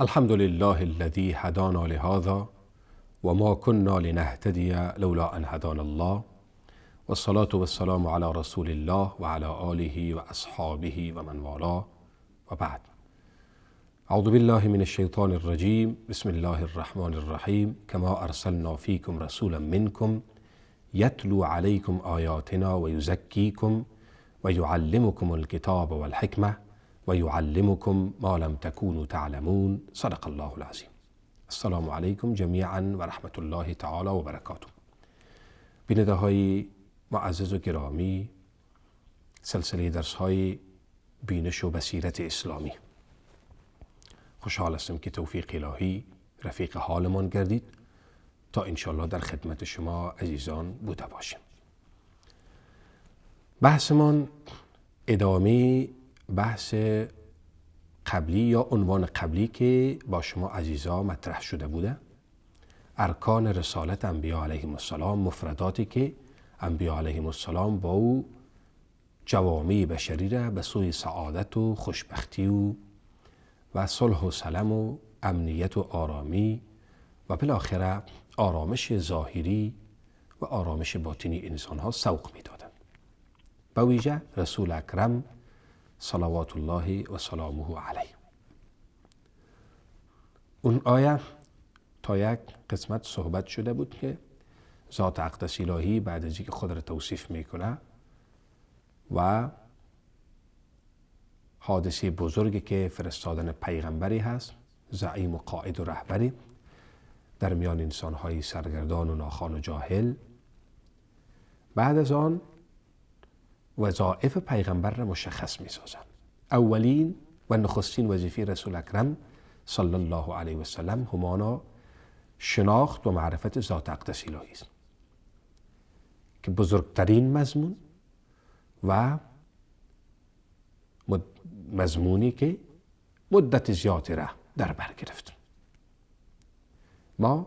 الحمد لله الذي هدانا لهذا وما كنا لنهتدي لولا أن هدانا الله، والصلاة والسلام على رسول الله وعلى آله وأصحابه ومن والاه، وبعد. أعوذ بالله من الشيطان الرجيم. بسم الله الرحمن الرحيم. كما أرسلنا فيكم رسولا منكم يتلو عليكم آياتنا ويزكيكم ويعلمكم الكتاب والحكمة ويعلمكم ما لم تكونوا تعلمون. صدق الله العظیم. السلام علیکم جمیعا و رحمت الله تعالی و برکاته. بیننده های معزز و گرامی، سلسله درس های بینش و بصیرت اسلامی، خوشحال هستم که توفیق الهی رفیق حالمان گردید تا انشالله در خدمت شما عزیزان بوده باشیم. بحثمان ادامه بحث قبلی یا عنوان قبلی که با شما عزیزا مطرح شده بوده، ارکان رسالت انبیا علیهم السلام، مفرداتی که انبیا علیهم السلام با او جوامع بشری را به سوی سعادت و خوشبختی و صلح و سلام و امنیت و آرامی و بالاخره آرامش ظاهری و آرامش باطنی انسان ها سوق می دادند. به ویژه رسول اکرم صلوات الله و سلامه علیه. اون آیه تا یک قسمت صحبت شده بود که ذات اقدس الهی بعد از اینکه خود را توصیف میکنه و حادثه بزرگی که فرستادن پیغمبری هست، زعیم و قائد و رهبری در میان انسانهای سرگردان و ناخوان و جاهل، بعد از آن وظایف پیغمبر را مشخص می سازند. اولین و نخستین وظیفه رسول اکرم صلی الله علیه و سلم همانا شناخت و معرفت ذات اقدس الهی است که بزرگترین مضمون و مضمونی که مدت زیادی را در بر گرفت. ما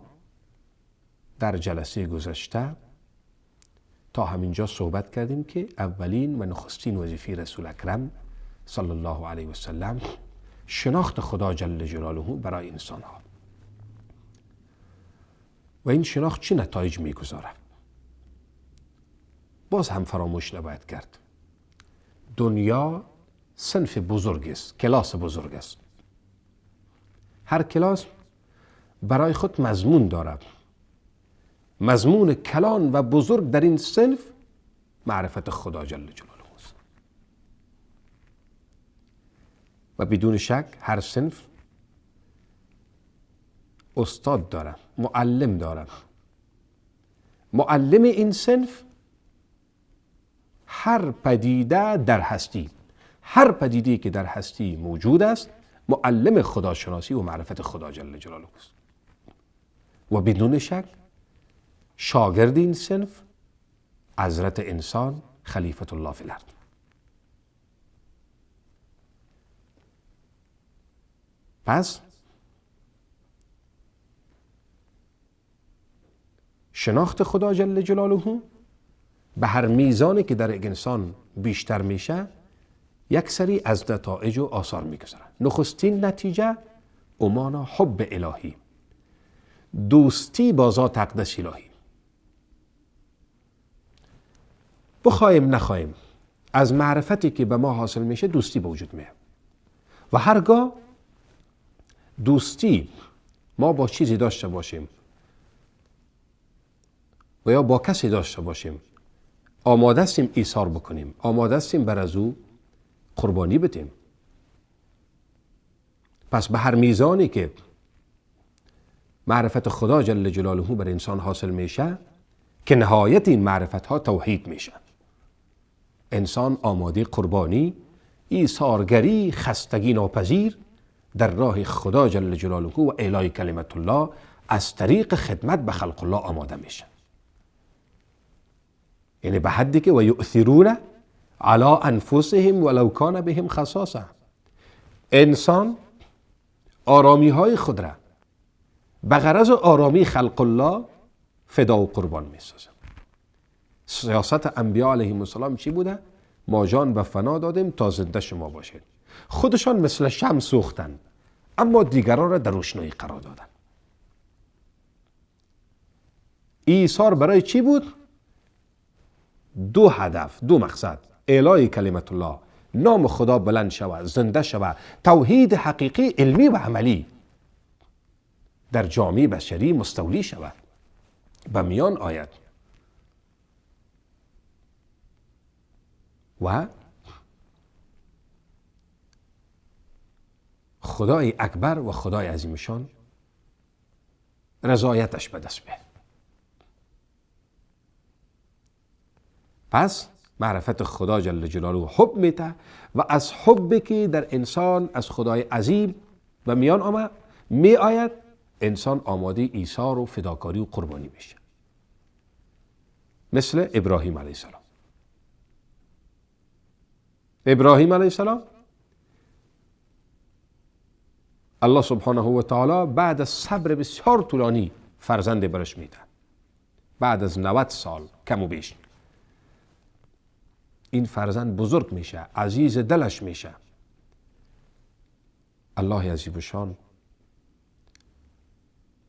در جلسه گذشته تا همینجا صحبت کردیم که اولین و نخستین وظیفه رسول اکرم صلی الله علیه و سلم شناخت خدا جل جلاله برای انسان ها و این شناخت چه نتایج میگذاره. باز هم فراموش نباید کرد دنیا صنف بزرگ است، کلاس بزرگ است. هر کلاس برای خود مضمون دارد. مضمون کلان و بزرگ در این صنف معرفت خدا جل جلاله است و بدون شک هر صنف استاد داره، معلم داره. معلم این صنف هر پدیده در هستی، هر پدیده که در هستی موجود است، معلم خداشناسی و معرفت خدا جل جلاله است و بدون شک شاگرد این صنف حضرت انسان خلیفت الله فی الارض. پس شناخت خدا جل جلاله به هر میزانی که در انسان بیشتر میشه یک سری از نتایج و آثار میگذاره. نخستین نتیجه امانا حب الهی، دوستی با ذات اقدس الهی. بخوایم نخوایم از معرفتی که به ما حاصل میشه دوستی به وجود میاد و هرگاه دوستی ما با چیزی داشته باشیم و یا با کسی داشته باشیم، آماده هستیم ایثار بکنیم، آماده هستیم بر از او قربانی بدیم. پس به هر میزانی که معرفت خدا جل جلاله بر انسان حاصل میشه که نهایت این معرفت ها توحید میشه، انسان آماده قربانی، ایثارگری، خستگی ناپذیر در راه خدا جل جلاله و اعلای کلمت الله از طریق خدمت به خلق الله آماده میشه. یعنی به حدی که و یؤثرون علی انفسهم ولو کان بهم خصاصه. انسان آرامی های خود را به غرض آرامی خلق الله فدا و قربان می سازه. سیاست انبیا علیهم السلام چی بوده؟ ما جان به فنا دادیم تا زنده شما باشید. خودشان مثل شمع سوختن، اما دیگران را در روشنایی قرار دادن. ایثار برای چی بود؟ دو هدف، دو مقصد: اعلای کلمت الله، نام خدا بلند شود، زنده شود، توحید حقیقی علمی و عملی در جامعه بشری مستولی شود، به میان آید. و خدای اکبر و خدای عظیمشان رضایتش به دست بیاد. پس معرفت خدا جل جلاله حب میته و از حبی که در انسان از خدای عظیم به میان آمد می آید، انسان آماده ایثار و فداکاری و قربانی میشه، مثل ابراهیم علیه السلام. ابراهیم علیه السلام الله سبحانه و تعالی بعد از صبر بسیار طولانی فرزند برش میده، بعد از 90 سال کم و بیش این فرزند بزرگ میشه، عزیز دلش میشه. الله عظیمشان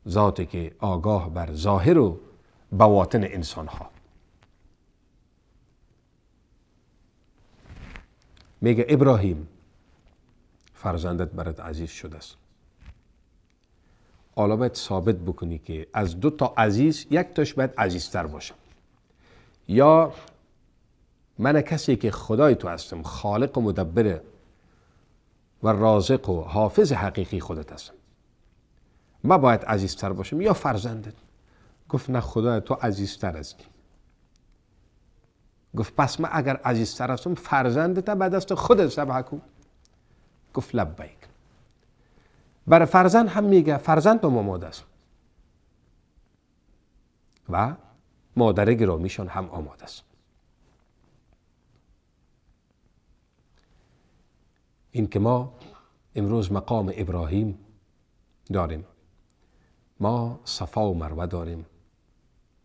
ذاتی که آگاه بر ظاهر و بواطن انسان ها، میگه ابراهیم فرزندت برات عزیز شده است، حالا باید ثابت بکنی که از دو تا عزیز یک تاش باید عزیزتر باشه، یا من کسی که خدای تو هستم، خالق و مدبر و رازق و حافظ حقیقی خودت هستم، من باید عزیزتر باشم یا فرزندت؟ گفت نه خدای تو عزیزتر هستی. گفت پس من اگر عزیزتر هستم فرزندت به دست خودت ذبح کن. گفت لبیک. برای فرزند هم میگه فرزند هم آماده است و مادر گرامیشان هم آماده است. این که ما امروز مقام ابراهیم داریم، ما صفا و مروه داریم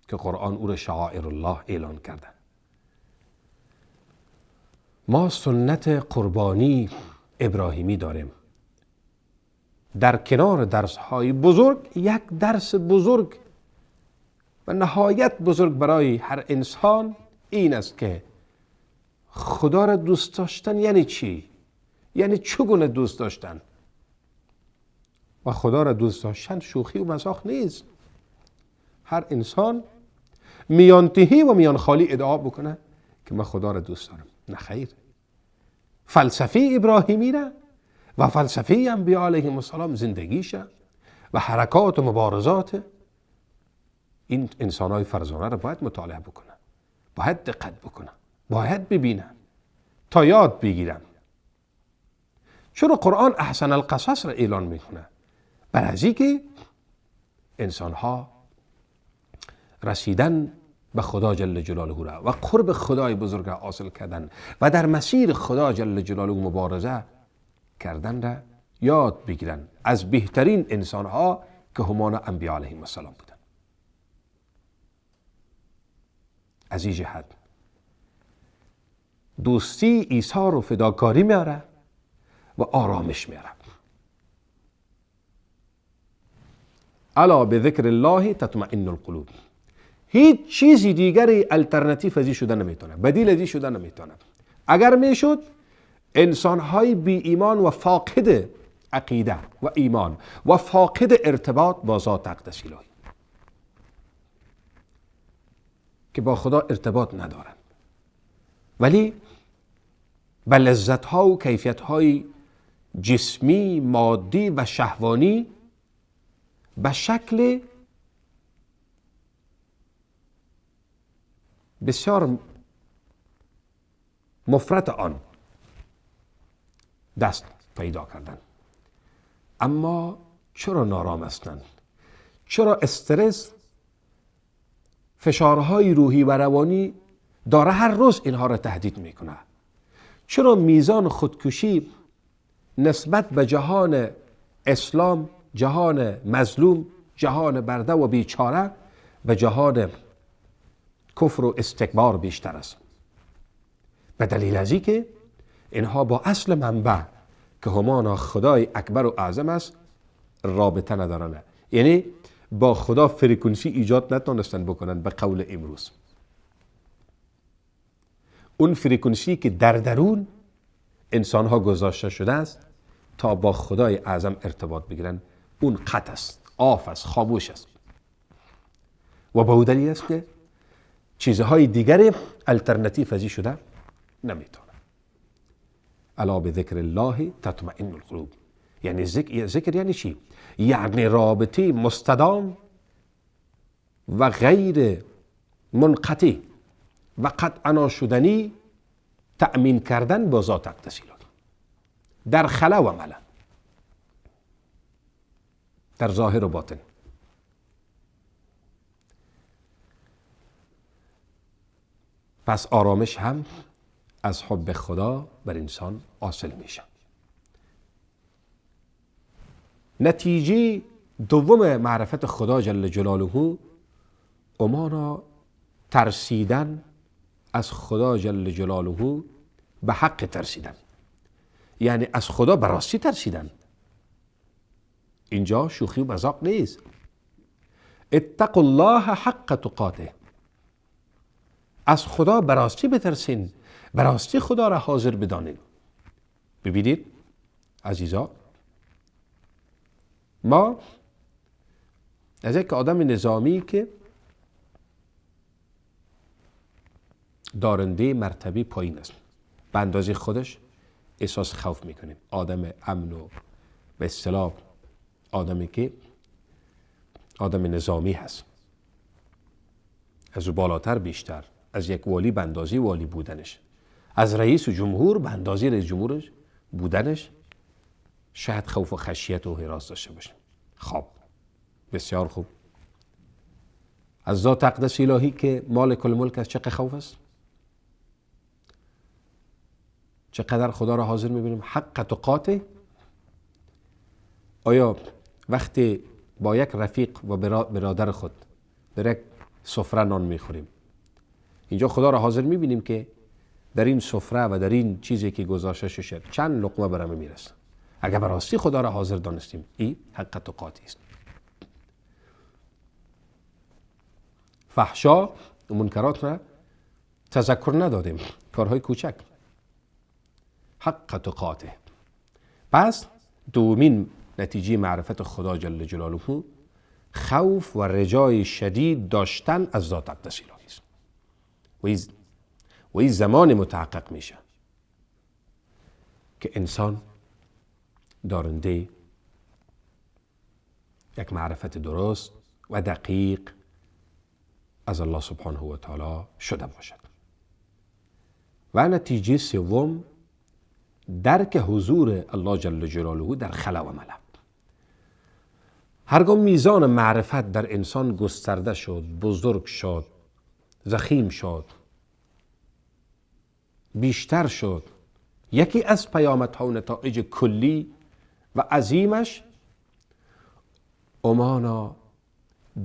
که قرآن او را شعائر الله اعلان کرده، ما سنت قربانی ابراهیمی داریم. در کنار درس های بزرگ، یک درس بزرگ و نهایت بزرگ برای هر انسان این است که خدا را دوست داشتن یعنی چی؟ یعنی چگونه دوست داشتن؟ و خدا را دوست داشتن شوخی و مزاح نیست. هر انسان میانتهی و میان خالی ادعا بکنه که من خدا را دوست دارم، نه خیر. فلسفه ابراهیمی را و فلسفه انبیا علیهم السلام، زندگیشه و حرکات و مبارزات این انسانهای فرزانه را باید مطالعه بکنه، باید دقت بکنه، باید ببینه تا یاد بگیرن. چرا قرآن احسن القصص را اعلان میکنه؟ برای که انسانها رسیدن به خدا جل جلاله را و قرب خدای بزرگ را حاصل کردن و در مسیر خدا جل جلاله مبارزه کردن را یاد بگیرن از بهترین انسانها که همان انبیا علیهم السلام بودن. از این جهت دوستی ایثار و فداکاری میاره و آرامش میاره. الا بذکر الله تطمئن القلوب. هیچ چیزی دیگری الترناتیو ازی شده نمیتونه، بدیل ازی شده نمیتونه. اگر میشد انسانهای بی ایمان و فاقد عقیده و ایمان و فاقد ارتباط با ذات اقدس الهی که با خدا ارتباط ندارند، ولی به لذتها و کیفیتهای جسمی، مادی و شهوانی به شکل بسیار مفرط آن دست پیدا کردن. اما چرا نارام هستند؟ چرا استرس، فشارهای روحی و روانی داره هر روز اینها را تهدید میکنه؟ چرا میزان خودکشی نسبت به جهان اسلام، جهان مظلوم، جهان برده و بیچاره، به جهان کفر و استکبار بیشتر است؟ به دلیل از اینکه اینها با اصل منبع که همانا خدای اکبر و اعظم است رابطه ندارن، یعنی با خدا فرکانسی ایجاد نتونستن بکنن. به قول امروز اون فرکانسی که در درون انسان ها گذاشته شده است تا با خدای اعظم ارتباط بگیرن، اون قطع است، off است، خاموش است. و به دلیل است که چیزهای دیگر الترناتیو ازی شده نمیتونه. الا بذکر الله تطمئن القلوب. یعنی ذکر یعنی چی؟ یعنی رابطه مستدام و غیر منقطع و قطع ناشدنی تأمین کردن با ذات اقدس الهی در خلا و ملا، در ظاهر و باطن. پس آرامش هم از حب خدا بر انسان حاصل میشه. نتیجه دوم معرفت خدا جل جلاله امانا ترسیدن از خدا جل جلاله به حق ترسیدن، یعنی از خدا به راستی ترسیدن. اینجا شوخی و مذاق نیست. اتقوا الله حق تقاته، از خدا به راستی بترسین، به راستی خدا را حاضر بدانین. ببینید عزیزا، ما از یک آدم نظامی که دارنده مرتبه پایین است به اندازه خودش احساس خوف میکنیم، آدم امن و به اصطلاح آدمی که آدم نظامی هست، از او بالاتر بیشتر، از یک والی به اندازه والی بودنش، از رئیس جمهور به اندازه رئیس جمهورش بودنش شاید خوف و خشیت و هراس داشته باشیم. خب بسیار خوب، از ذات اقدس الهی که مالک الملک از چقدر خوف است، چقدر خدا را حاضر میبینیم حق تقاته. آیا وقتی با یک رفیق و برادر خود در یک سفره نان میخوریم، اینجا خدا را حاضر میبینیم که در این سفره و در این چیزی که گذاشته شده چند لقمه برام میرسه؟ اگر به راستی خدا را حاضر دانستیم، این حق تقاتی است. فحشا و منکرات را تذکر ندادیم، کارهای کوچک، حق تقاته. پس دومین نتیجه معرفت خدا جل جلاله خوف و رجای شدید داشتن از ذات اقدس الهی است. و این زمان متحقق میشه که انسان دارنده یک معرفت درست و دقیق از الله سبحانه و تعالی شده باشد. و نتیجه سوم درک حضور الله جل جلاله در خلا و ملا. هرگاه میزان معرفت در انسان گسترده شد، بزرگ شد، ضخیم شد، بیشتر شد، یکی از پیامدها و نتایج کلی و عظیمش امانا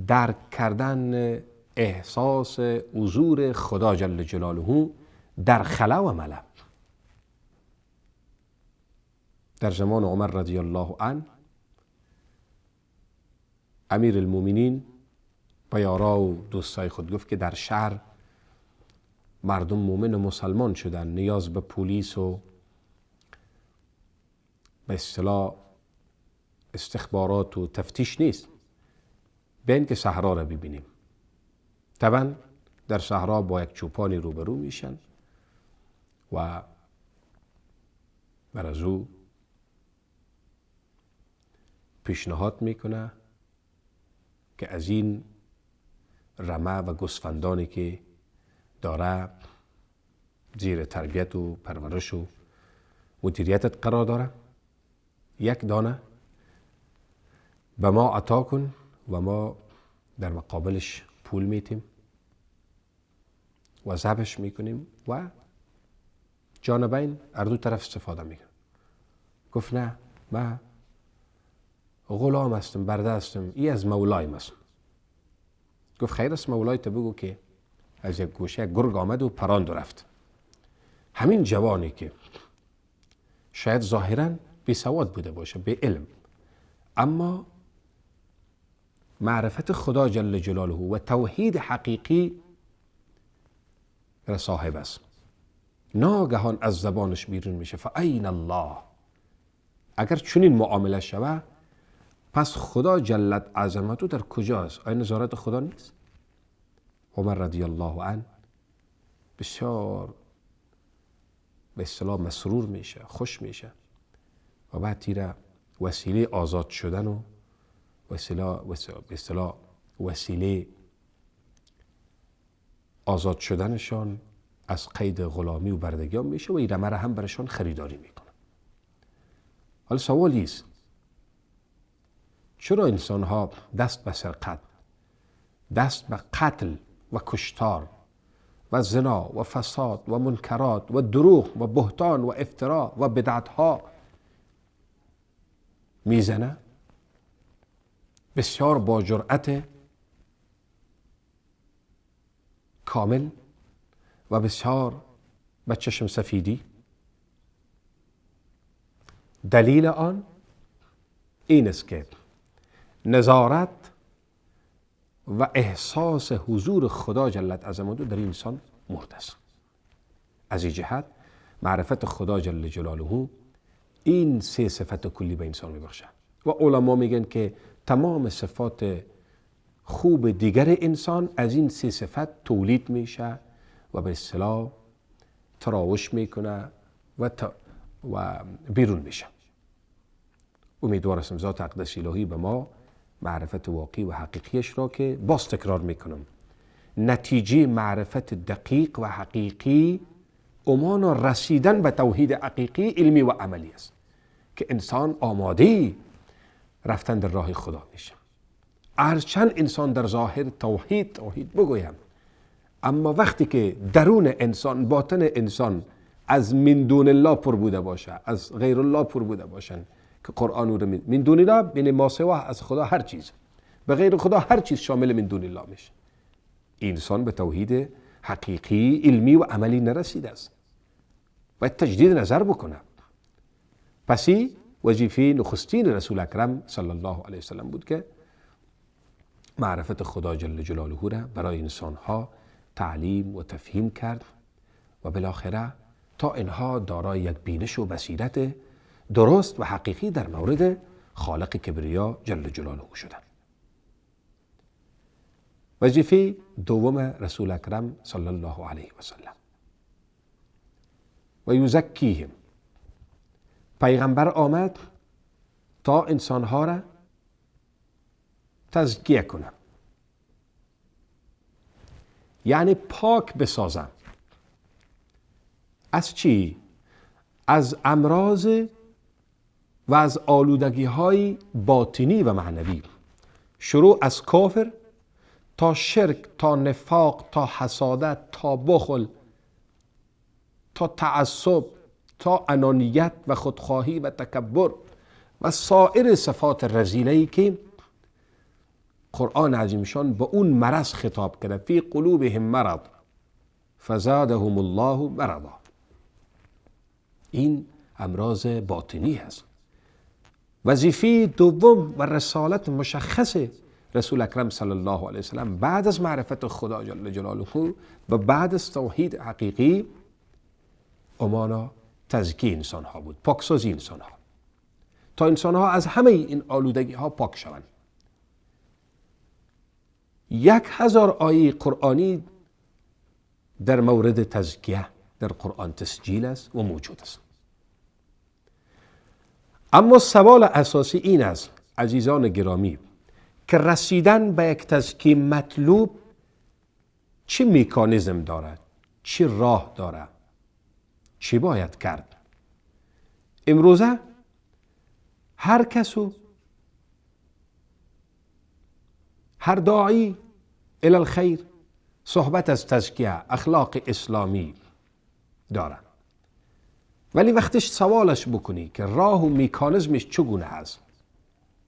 درک کردن احساس حضور خدا جل جلاله در خلا و ملا. در زمان عمر رضی الله عنه امیر المومنین با یارا و دوستای خود گفت که در شهر مردم مومن و مسلمان شدن، نیاز به پلیس و به اصطلاح استخبارات و تفتیش نیست، بیاین که صحرا را ببینیم. طبعا در صحرا با یک چوپانی روبرو میشن و بر از او پیشنهاد میکنه که از این رمه و گوسفندانی که داره زیر تربیت و پرورش و مدیریتت قرار داره، یک دانه به ما عطا کن و ما در مقابلش پول میتیم و ذبحش میکنیم و جانبین هر دو طرف استفاده میکنیم. گفت نه، من غلام هستم، برده هستم، ای از مولایم هستم. گفت خیر است مولای تو بگو که از یک گوشه یک گرگ آمد و پراند و رفت. همین جوانی که شاید ظاهرا بی سواد بوده باشه، بی علم، اما معرفت خدا جل جلاله و توحید حقیقی را صاحب است. ناگهان از زبانش بیرون میشه فاین الله. اگر چنین معامله شوه، پس خدا جلت عظمته در کجاست؟ آیا نظارت خدا نیست؟ عمر رضی الله عنه بسیار به اصطلاح مسرور میشه، خوش میشه و بعد تیره وسیله آزاد شدن و به اصطلاح وسیله آزاد شدنشان از قید غلامی و بردگی هم میشه و این رمه را هم برشان خریداری میکنه. حالا سوالی است، چرا انسان ها دست به سرقت، دست به قتل و کشتار و زنا و فساد و منکرات و دروغ و بهتان و افترا و بدعت ها میزنه؟ بسیار با جرأت کامل و بسیار به چشم سفیدی. دلیل آن این است که نظارت و احساس حضور خدا جلت عظمته در انسان مرد است. از این جهت معرفت خدا جل جلاله این سه صفت کلی به انسان میبخشد و علما میگن که تمام صفات خوب دیگر انسان از این سه صفت تولید میشه و به اصطلاح تراوش میکنه و بیرون میشه. امیدوار هستم ذات اقدس الهی به ما معرفت واقعی و حقیقیش را که باز تکرار میکنم، نتیجه معرفت دقیق و حقیقی امان رسیدن به توحید حقیقی علمی و عملی است که انسان آماده رفتن در راه خدا میشه. هرچند انسان در ظاهر توحید بگویم، اما وقتی که درون انسان، باطن انسان از من دون الله پر بوده باشه، از غیر الله پر بوده باشن که قرآن رو من دون الله بین ما سوا از خدا هر چیز، به غیر خدا هر چیز شامل من دون الله میشه، انسان به توحید حقیقی علمی و عملی نرسیده است. باید تجدید نظر بکنه. پسی وظیفه نخستین رسول اکرم صلی الله علیه وسلم بود که معرفت خدا جل جلاله را برای انسانها تعلیم و تفهیم کرد و بالاخره تا اینها دارای یک بینش و بصیرت درست و حقیقی در مورد خالق کبریا جل جلاله شدند. وظیفه دوم رسول اکرم صلی الله علیه و سلم و یزکیهم، پیغمبر آمد تا انسانها را تزکیه کنم، یعنی پاک بسازم. از چی؟ از امراض و از آلودگی های باطنی و معنوی، شروع از کفر تا شرک، تا نفاق، تا حسادت، تا بخل، تا تعصب، تا انانیت و خودخواهی و تکبر و سایر صفات رذیله‌ای که قرآن عظیمشان با اون مرض خطاب کرده، فی قلوبهم مرض فزادهم الله مرضا. این امراض باطنی هست. وظیفه دوم و رسالت مشخص رسول اکرم صلی الله علیه وسلم بعد از معرفت خدا جل جلاله و بعد از توحید حقیقی امانا تزکیه انسان ها بود، پاکسازی انسان ها، تا انسان ها از همه این آلودگی ها پاک شوند. 1000 آیه قرآنی در مورد تزکیه در قرآن تسجیل است و موجود است. اما سوال اساسی این است عزیزان گرامی که رسیدن به یک تزکیه مطلوب چه میکانیزم دارد، چه راه دارد، چی باید کرد؟ امروزه هر کس و هر داعی الی الخیر صحبت از تزکیه اخلاق اسلامی داره، ولی وقتش سوالش بکنی که راه و میکانیزمش چگونه هست،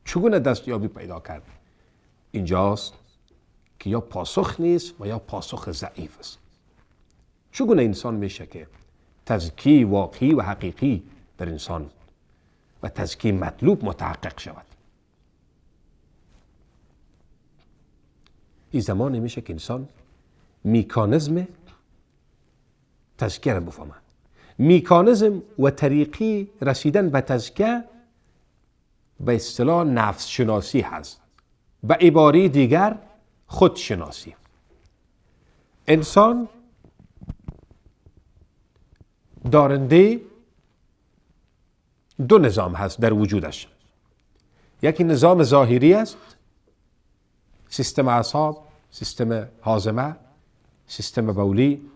چگونه دستیابی پیدا کرد، اینجاست که یا پاسخ نیست و یا پاسخ ضعیف است. چگونه انسان میشه که تزکیه واقعی و حقیقی در انسان و تزکیه مطلوب متحقق شود. این زمان میشه که انسان میکانیزم تزکیه را بفهمه. میکانیزم و طریقی رسیدن به تزکیه به اصطلاح نفس شناسی هست، به عباره دیگر خودشناسی. انسان دارنده دو نظام هست در وجودش. یکی نظام ظاهری است، سیستم اعصاب، سیستم هاضمه، سیستم بولی،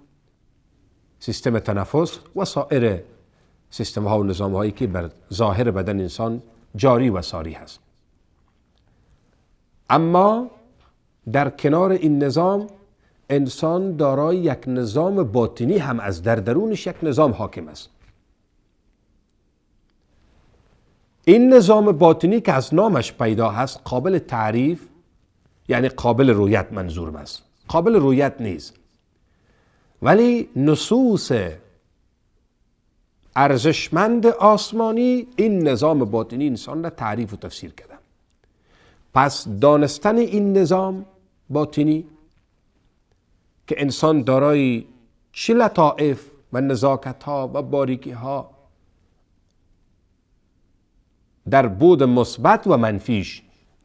سیستم تنفس و سایر سیستم ها و نظام هایی که بر ظاهر بدن انسان جاری و ساری هست. اما در کنار این نظام انسان دارای یک نظام باطنی هم از در درونش یک نظام حاکم است. این نظام باطنی که از نامش پیدا هست قابل تعریف، یعنی قابل رویت منظورم است، قابل رویت نیست، ولی نصوص ارزشمند آسمانی این نظام باطنی انسان را تعریف و تفسیر کرده. پس دانستن این نظام باطنی که انسان دارای چه لطائف و نزاکت ها و باریکی ها در بود مثبت و منفیش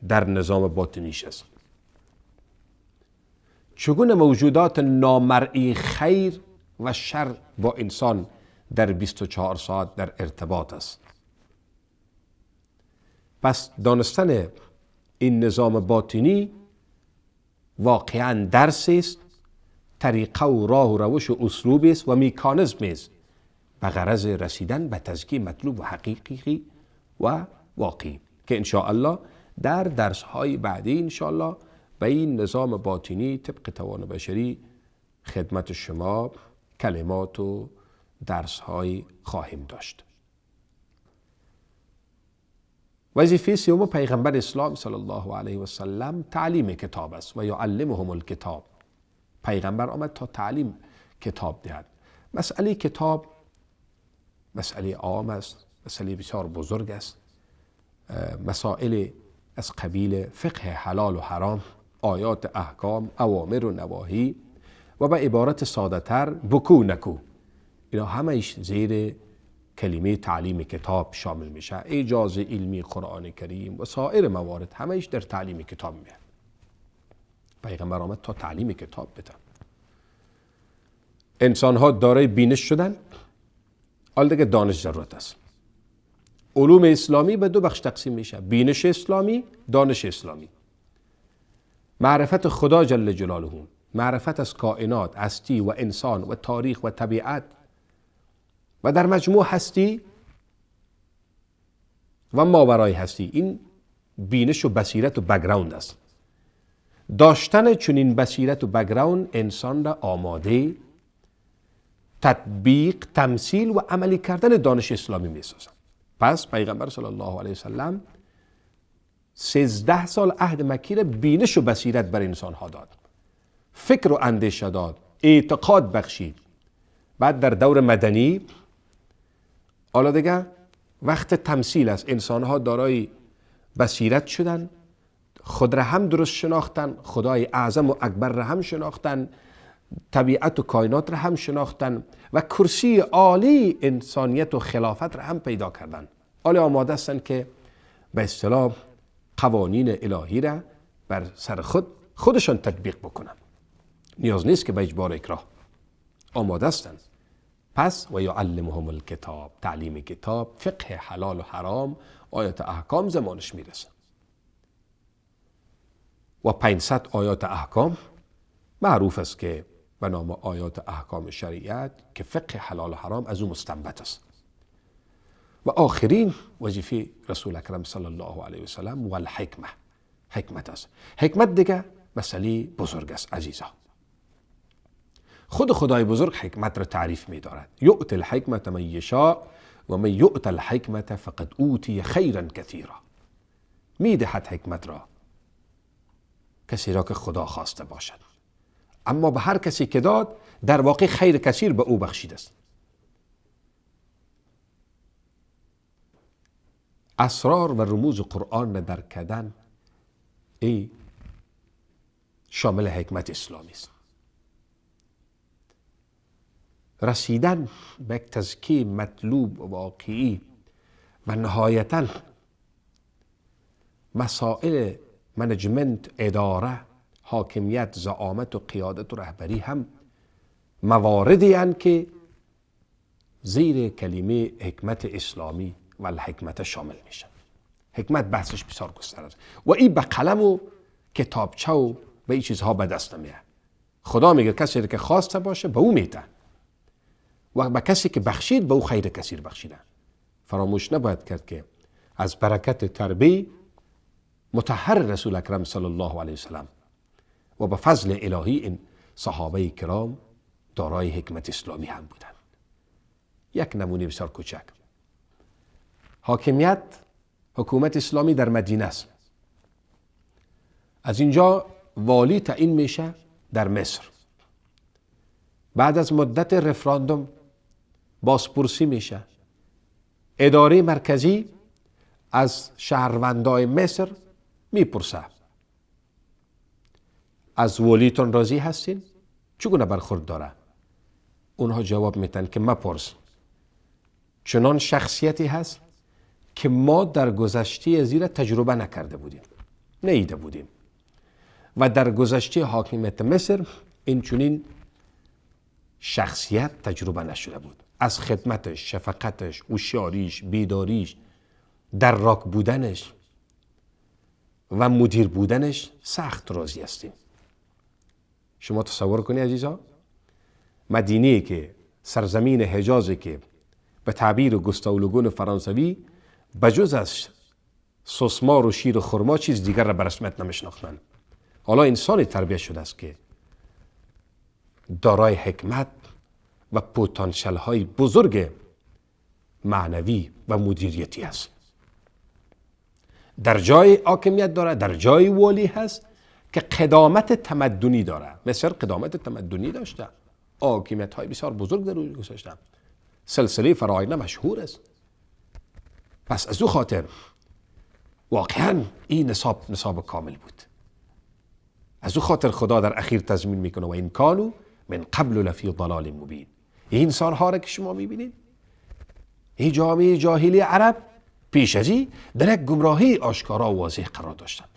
در نظام باطنیش است، چگونه موجودات نامرئی خیر و شر با انسان در 24 ساعت در ارتباط است. پس دانستن این نظام باطنی واقعا درس است، طریقه و راه و روش و اسلوب است و میکانیزم است به غرض رسیدن به تزکیه مطلوب و حقیقی و واقعی که انشاءالله در درس های بعدی انشاءالله به این نظام باطنی طبق توان بشری خدمت شما کلمات و درس های خواهیم داشت. وظیفه سوم پیغمبر اسلام صلی الله علیه و سلم تعلیم کتاب است و یعلمهم الکتاب. پیغمبر آمد تا تعلیم کتاب دهد. مسئله کتاب مسئله عام است، مسئله بسیار بزرگ است. مسائل از قبیل فقه حلال و حرام، آیات احکام، اوامر و نواهی و به عبارت ساده تر بکو نکو، اینا همه‌اش زیر کلمه تعلیم کتاب شامل میشه. ایجاز علمی قرآن کریم و سایر موارد همه‌اش در تعلیم کتاب میاد. پیغمبر آمد تا تعلیم کتاب بده. انسان ها دارای بینش شدن، حال دیگه دانش ضرورت است. علوم اسلامی به دو بخش تقسیم میشه: بینش اسلامی، دانش اسلامی. معرفت خدا جل جلاله، معرفت از کائنات، هستی و انسان و تاریخ و طبیعت و در مجموع هستی و ماورای هستی، این بینش و بصیرت و background است. داشتن چنین بصیرت و background انسان را آماده تطبیق، تمثیل و عملی کردن دانش اسلامی میسازد. پس پیغمبر صلی الله علیه وسلم 13 سال عهد مکی را بینش و بصیرت بر انسان ها داد، فکر و اندیشه داد، اعتقاد بخشید. بعد در دور مدنی حالا دیگه وقت تمثیل است. انسان ها دارای بصیرت شدن، خود را هم درست شناختن، خدای اعظم و اکبر را هم شناختن، طبیعت و کائنات را هم شناختن و کرسی عالی انسانیت و خلافت را هم پیدا کردن. حالا آماده هستند که به اصطلاح قوانین الهی را بر سر خودشان تطبیق بکنن. نیاز نیست که به اجبار اکراه، آماده هستند. پس و یعلمهم الکتاب، تعلیم کتاب، فقه حلال و حرام، آیات احکام زمانش میرسه و 500 آیات احکام معروف است که به نام آیات احکام شریعت که فقه حلال و حرام از او مستنبط است. و آخرین وظیفه رسول اکرم صلی الله علیه و سلم و الحکمه، حکمت است. حکمت دیگه مسئله بزرگ است عزیزا. خود خدای بزرگ حکمت را تعریف می دارد. یؤت الحکمت من یشاء و من یؤت الحکمت فقد اوتی خیرا کثیرا. می دهد حکمت را کسی را که خدا خواسته باشد، اما به هر کسی که داد در واقع خیر کثیر به او بخشیده است. اسرار و رموز قرآن را درک کردن ای شامل حکمت اسلامی است. رسیدن به یک تزکیه مطلوب و واقعی و نهایتاً مسائل management، اداره، حاکمیت، زعامت و قیادت و رهبری هم مواردی هستند که زیر کلمه حکمت اسلامی و الحکمت شامل میشن. حکمت بحثش بسیار گسترده است و این به قلم و کتابچه و به این چیزها به دست نمیاد. خدا میگه کسی که خواسته باشه به او میده و به کسی که بخشید به او خیر کثیر بخشیده. فراموش نباید کرد که از برکت تربیه مطهر رسول اکرم صلی الله علیه وسلم و به فضل الهی این صحابه کرام دارای حکمت اسلامی هم بودند. یک نمونه بسیار کوچک، حاکمیت حکومت اسلامی در مدینه است. از اینجا والی تعیین میشه در مصر. بعد از مدت رفراندوم بازپرسی میشه. اداره مرکزی از شهروندای مصر میپرسه از ولیتون راضی هستین؟ چگونه برخورد داره؟ اونها جواب میتن که مپرس، چنان شخصیتی هست که ما در گذشته زیر تجربه نکرده بودیم، نیده بودیم و در گذشته حاکمیت مصر این چنین شخصیت تجربه نشده بود. از خدمتش، شفقتش، هوشیاریش، بیداریش، دراک بودنش و مدیر بودنش سخت راضی هستیم. شما تصور کنید عزیزا، مدینه که سرزمین حجازی که به تعبیر گوستاو فرانسوی بجز از سوسمار و شیر و خرما چیز دیگر را به رسمیت نمیشناختند. حالا انسانی تربیت شده است که دارای حکمت و پتانسیل های بزرگ معنوی و مدیریتی است. در جای حاکمیت داره، در جای والی هست که قدامت تمدنی داره. مصر قدامت تمدنی داشته، حاکمیت های بسیار بزرگ در اون گذاشته، سلسله فراعنه مشهور است. پس از او خاطر واقعا این نصاب کامل بود. از او خاطر خدا در اخیر تضمین میکنه و این کانو من قبل لفی ضلال مبین. این انسان ها را که شما میبینید، این جامعه جاهلی عرب پیش از این در یک گمراهی آشکارا و واضح قرار داشتند.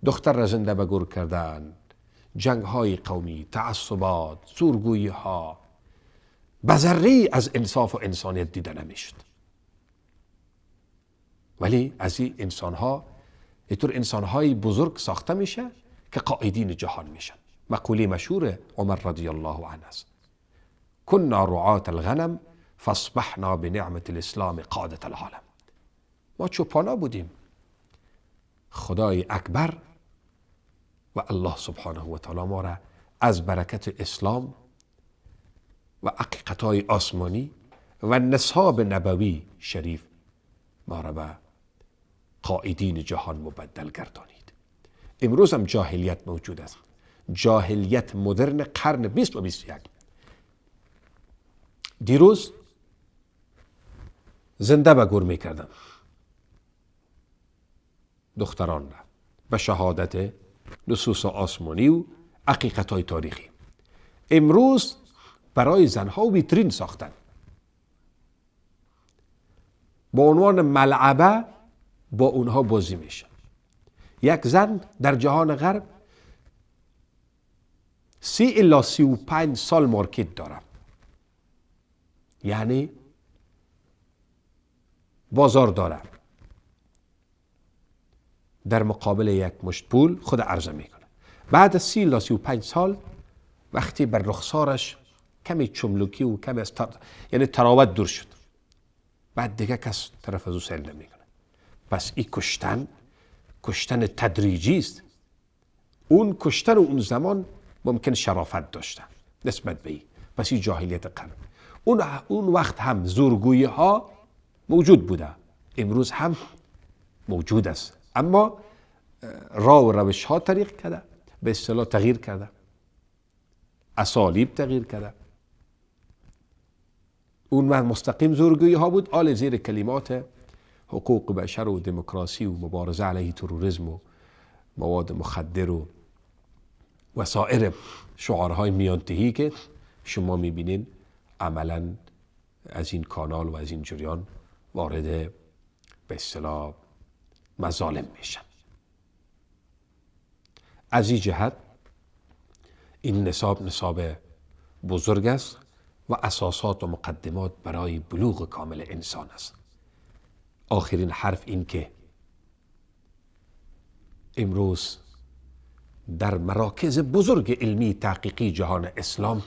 دختر را زنده به گور کردن، جنگ های قومی، تعصبات، زورگویی ها، به از انصاف و انسانیت دیده نمیشد. ولی از این انسان ها اینطور انسان های بزرگ ساخته میشه که قائدین جهان میشن. مقوله مشهور عمر رضی الله عنه است: كنا رعاة الغنم فاصبحنا بنعمة الاسلام قادة العالم. ما چوپانا بودیم، خدای اکبر و الله سبحانه و تعالی ما را از برکت اسلام و حقیقت‌های آسمانی و نصاب نبوی شریف ما را به قائدین جهان مبدل گردانید. امروز هم جاهلیت موجود است، جاهلیت مدرن قرن 20 و 21. دیروز زنده به گور میکردم دختران را به شهادت نصوص آسمانی و حقیقت‌های تاریخی. امروز برای زنها ویترین ساختن، با عنوان ملعبه با اونها بازی میشه. یک زن در جهان غرب 30 الی 35 سال مارکت داره، یعنی بازار داره، در مقابل یک مشت پول خود عرضه میکنه. بعد از 30 الی 35 سال وقتی بر رخسارش کمی چملوکی و کمی از یعنی تراوت دور شد، بعد دیگه کس طرف از او سیل نمیکنه. پس این کشتن تدریجی است. اون کشتن و اون زمان ممکن شرافت داشته نسبت به این. پس این جاهلیت قرن. اون وقت هم زورگویی ها موجود بوده، امروز هم موجود است، اما راه و روش ها طریق کرده، به اصطلاح تغییر کرده، اسالیب تغییر کرده. اون مستقیم زورگویی ها بود، آل زیر کلمات حقوق بشر و دموکراسی و مبارزه علیه تروریسم و مواد مخدر و وسایر شعارهای میانتهی که شما میبینین عملا از این کانال و از این جریان وارد به اصطلاح مظالم میشن. از این جهت این نصاب نصاب بزرگ است و اساسات و مقدمات برای بلوغ کامل انسان است. آخرین حرف این که امروز در مراکز بزرگ علمی تحقیقی جهان اسلام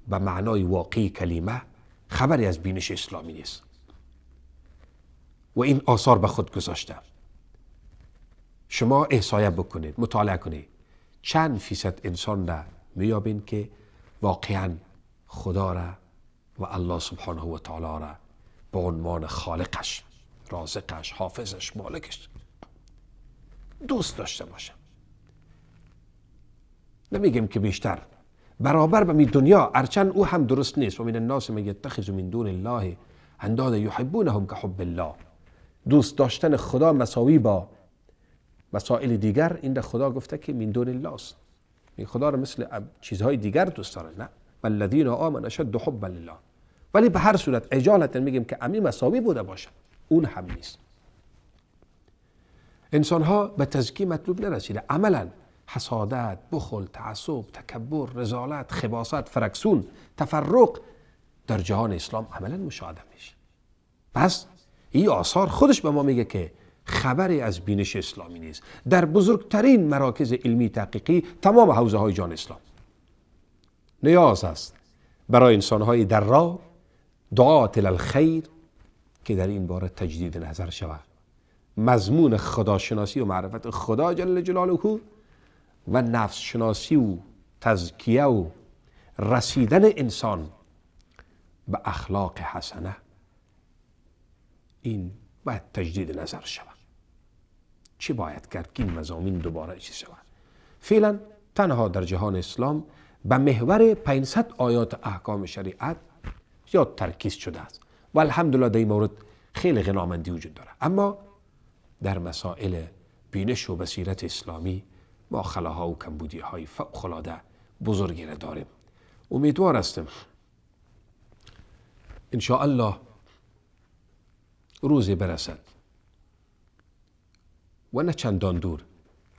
به معنای واقعی کلمه خبری از بینش اسلامی نیست و این آثار به خود گذاشته. شما احصایه بکنید، مطالعه کنید، چند فیصد انسان را میابین که واقعا خدا را و الله سبحانه و تعالی را به عنوان خالقش، رازقش، حافظش، مالکش دوست داشته باشه. نمیگیم که بیشتر برابر به می دنیا، هرچند او هم درست نیست. و من الناس من یتخذ من دون الله اندادا یحبونهم کحب الله. دوست داشتن خدا مساوی با مسائل دیگر، این خدا گفته که من دون الله است. این خدا رو مثل چیزهای دیگر دوست داره، نه والذین آمنوا اشد حبا لله. ولی به هر صورت اجالتا میگیم که امی مساوی بوده باشه، اون هم نیست. انسان ها به تزکیه مطلوب نرسیده. عملا حسادت، بخل، تعصب، تکبر، رذالت، خباثت، فرکسون، تفرق در جهان اسلام عملا مشاهده میشه. پس این آثار خودش به ما میگه که خبری از بینش اسلامی نیست. در بزرگترین مراکز علمی تحقیقی تمام حوزه های جهان اسلام نیاز است برای انسانهای در راه دعات الخیر که در این باره تجدید نظر شود. مضمون خداشناسی و معرفت خدا جل جلاله و نفس شناسی و تزکیه و رسیدن انسان به اخلاق حسنه، این باید تجدید نظر شود. چی باید کرد که این مضامین دوباره چیز شود؟ فعلا تنها در جهان اسلام به محور 500 آیات احکام شریعت زیاد ترکیز شده است و الحمدلله در این مورد خیلی غنامندی وجود داره. اما در مسائل بینش و بصیرت اسلامی ما خلاها و کمبودی های فوق العاده بزرگی را داریم. امیدوار هستم ان شاء الله روزی برسد و نه چندان دور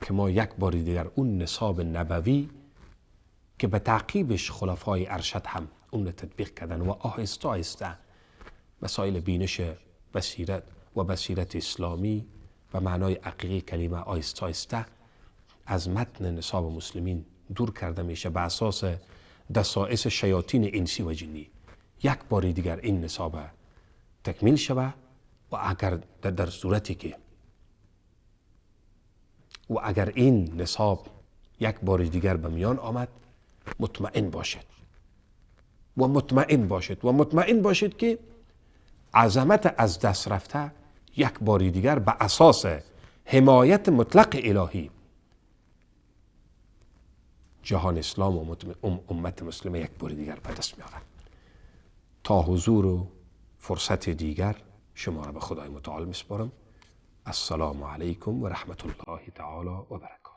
که ما یک بار دیگر اون نصاب نبوی که به تعقیبش خلفای ارشد هم اون تطبیق کردن و آهسته آهسته مسائل بینش بصیرت و بصیرت اسلامی و معنای حقیقی کلمه آهسته آهسته از متن نصاب مسلمین دور کرده میشه به اساس دسائس شیاطین انسی و جنی. یک بار دیگر این نصاب تکمیل شود و اگر در صورتی که و اگر این نصاب یک بار دیگر به میان آمد، مطمئن باشد و مطمئن باشد و مطمئن باشد که عظمت از دست رفته یک بار دیگر به اساس حمایت مطلق الهی جهان اسلام و امت مسلمه یک بار دیگر به دست میاره. تا حضور و فرصت دیگر شما را به خدای متعال میسپارم. السلام علیکم و رحمت الله تعالی و برکاته.